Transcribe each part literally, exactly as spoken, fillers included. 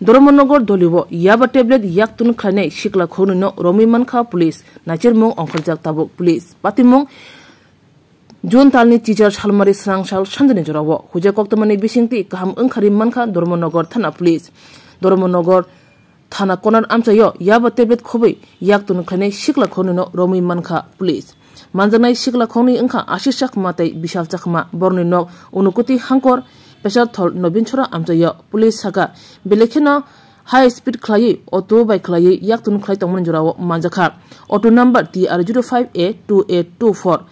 Dharmanagar Dolibo yaba tablet yaktun khlainai sikla khornwino romwi mankha police, naichermung ongkhorjak tabuk police. Patimung June talni chichar salmari srang sal sanjani jorao huja koktwmani bisingtwi kaham wngkhari mankha Dharmanagar thana police. Dharmanagar thana konar amchaio yaba tablet khobwi yaktun khlainai sikla khornwino romwi mankha police. Manjaknai sikla khornwi wngkha Ashish Chakma tei Bishal Chakma, borokni nok Unukuti Hangkor, Pesarthol Nobinchora amchaio. Police saka, belekheno high speed khlaiwi auto bai khlaiwi yaktun khlai tongmani jorao manjakha. Auto number T R zero five A two eight two four.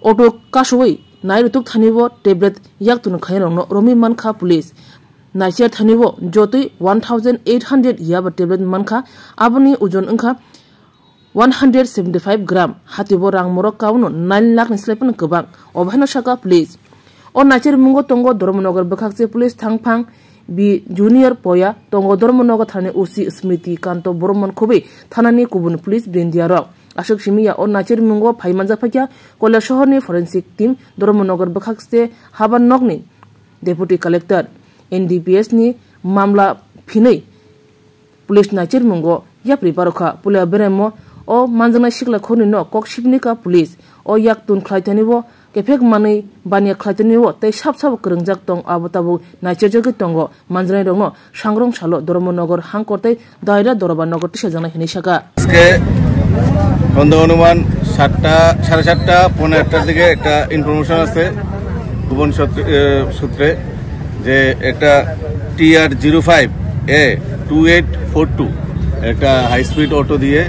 Auto kasui nairutuk thanibo tablet yaktun khlairokno romwi mankha police. Naicher thanibo jotwi one thousand eight hundred yaba tablet mankha, aboni ojon wngkha one hundred seventy five gram, hatibo rang morok kauno nine lakh ni slai phano kwbang, obo haino saka police. O naichermungo tongo Dharmanagar bwkhakse police thangphang bi junior poya tongo Dharmanagar thani O C Smriti Kanto Boromon khobwi thanani kubun police brindiarok. Aswk simi ya o naichermungo phai manjak phaikha Koilashahar ni forensic team, Dharmanagar bwkhakse haba nokni deputy collector, N D P S ni mamla phinwi police naichermungo yapri barokha. Puila beremo o manjaknai sikla khornwino kok sibini ka police. O yaktun khlai thanibo kephek manwi baniya khlai thanibo tei sab sabo kwrwngjak tong, abo tabuk naicherjagwi tongo. Manjaknairokno Sangrong Salo, Dharmanagar Hangkor tei Daira Doroba Nagar tisajaknai hinwi saka. আজকে সন্ধ্যা অনুমান সাতটা, সাড়ে সাতটা, পৌনে আটটার দিকে একটা ইনফরমেশন আছে গোপন সূত্রে, এ, সূত্রে যে একটা T R zero five A two eight four two একটা হাই স্পিড অটো দিয়ে,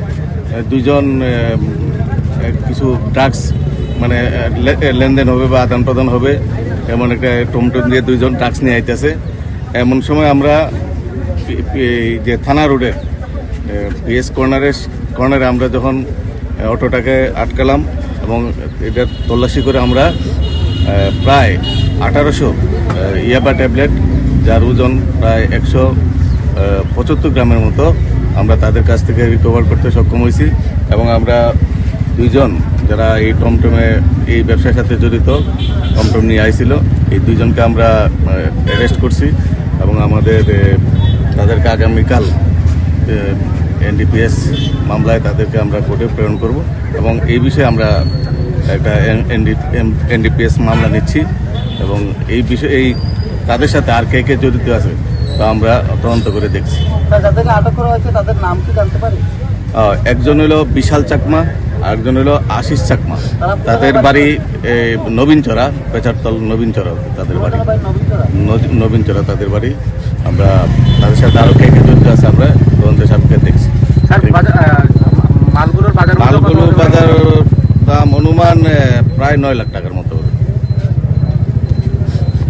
এ, দুইজন, এ, এ, কিছু ড্রাগস মানে, এ, লে-, এ, লেনদেন হবে বা আদান প্রদান হবে, এমন একটা টমটম দিয়ে দুইজন ড্রাগস নিয়ে আইতেছে। এমন সময় আমরা পি-, পি-, এই যে থানা রোডে, এ, পি এস কর্নারের, কর্নারে আমরা যখন, এ, অটোটাকে আটকালাম এবং এটা তল্লাশি করে আমরা, এ, প্রায় আঠারোশো, এ, ইয়াবা ট্যাবলেট, যার ওজন প্রায় একশো, এ, পঁচাত্তর গ্রামের মতো আমরা তাদের কাছ থেকে রিকভার করতে সক্ষম হয়েছি এবং আমরা দুইজন যারা এই টমটমে, এই ব্যবসার সাথে জড়িত, টমটম নিয়ে আইছিল, এই দুইজনকে আমরা, আহ, অ্যারেস্ট করছি এবং আমাদের, এ, তাদেরকে আগামীকাল, এ, এন ডি পি এস মামলায় তাদেরকে আমরা কোর্টে প্রেরণ করব এবং এই বিষয়ে আমরা একটা N-, N D-, M-, N D P S মামলা নিচ্ছি এবং এই বিষয়ে, এই তাদের সাথে আর কে কে জড়িত আছে তা আমরা তদন্ত করে দেখছি। স্যার, যাদেরকে আটক করা হয়েছে তাদের নাম কি জানতে পারি? আহ, একজন হলো বিশাল চাকমা, আরেকজন হলো আশিস চাকমা। তারা কোথায় তাদের বাড়ি? বাড়ি, এ, নবীনচরা, পেচারতল নবীনচরা তাদের বাড়ি। কোথায় বাড়ি নবীনচরা? নজ-, নবীনচরা তাদের বাড়ি। আমরা তাদের সাথে আরো কে কে জড়িত আছে আমরা তদন্তের সাপেক্ষে দেখছি। স্যার, বাজার, আহ, মালগুলোর বাজার মূল্য কত মালগুলোর হতে পারে? বাজার দাম অনুমান, এ, প্রায় নয় লাখ টাকার মতো।